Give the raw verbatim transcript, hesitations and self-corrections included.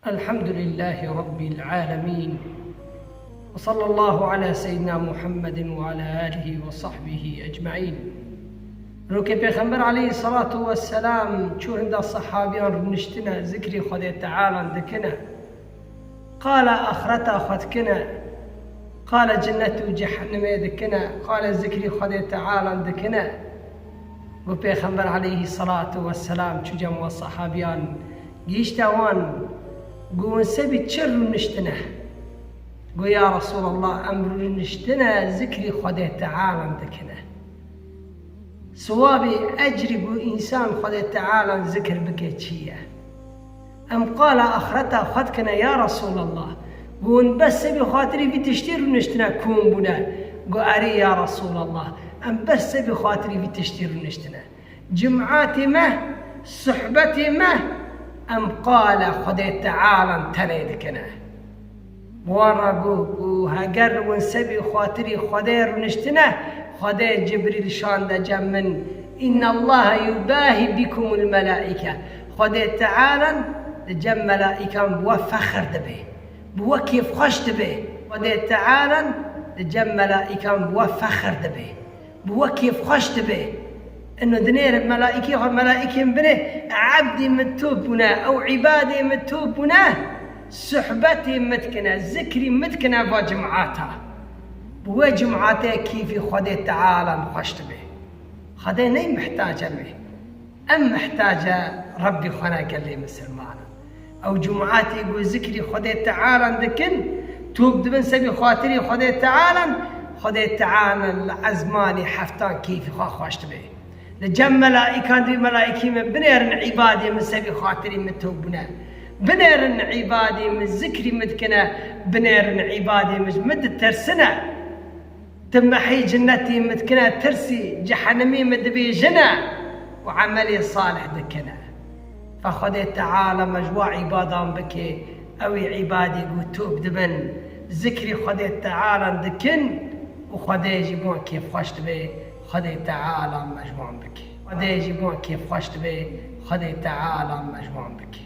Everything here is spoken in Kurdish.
الحمد لله رب العالمين. وصلى الله على سيدنا محمد وعلى آله وصحبه أجمعين. Rokê Pêxember aleyhissalatu vesselam çû hinda sahabiyan rûniştine, zikrî Xwedê Teala dikine. Qala axireta xwe dikine. Qala cinnet û cehennemê dikine. Qala zikrî Xwedê Teala dikine. Got Pêxember aleyhissalatu vesselam çû cem we sahabiyan gihîşte wan, got hûn sebî çi rûniştine? Got ya Resulallah, em rûniştine zikrî Xwedê Teala dikine. Siwabî, ecrî ku însan Xwedê Teala zikir bike çi ye? Em qala axireta xwe dikine ya Resulallah. Got hûn bes sebî xatirî vî tiştî rûniştine ku hûn bûne? Got erê ya Resulallah. Em bes sebî xatirî vî tiştî rûniştine. Cum'atê me, suhbetê me, em qala Xwedê Teala tenê dikine. Bi wan re got, got, heger hûn sebî xatirî Xwedê rûniştine, Xwedê Cibrîl şande cem min. Innallaha yubahi bikumul melaike. Xwedê Teala li cem melaikan bi we fexir dibe. Bi we kêfxweş dibe. Xwedê Teala li cem melaikan bi we fexir dibe. Bi we kêfxweş dibe. Ino dinêrin melaîkê xwe, melaîkên binê, ebdê min top bûne, ew îbadê min top bûne, suhbetê min dikine, zikrî min dikine va cumata. Bi wê cumatê kêfî Xwedê Teala xweş dibe. Xwedê ney mihtace me. Em mihtace Rebbî xwe ne gelê misilmanan. Ew cumatê ku zikrî Xwedê Teala dikin, top dibin sebî xatirî Xwedê Teala, Xwedê Teala li ezmanî heftan keyfî xwe xweş dibe. Li cem melaîkan dibî melaîkî min binêrin îbadê min sebî xatirî min top bûne. Binêrin îbadê min zikrî min dikine, binêrin îbadê min ji min ditirsine. Timehî cinnetî min dikine, tirsî cehennemî min dibêjine û emelê salih dikine. Fe Xwedê Teala me ji wan îbadan bike, ew ê îbadê ku top dibin, zikrî Xwedê Teala dikin û Xwedê ji wan kêfxweş dibe, Xwedê Teala me ji wan bike. Xwedê ji wan kêfxweş dibe, Xwedê Teala me ji wan bike.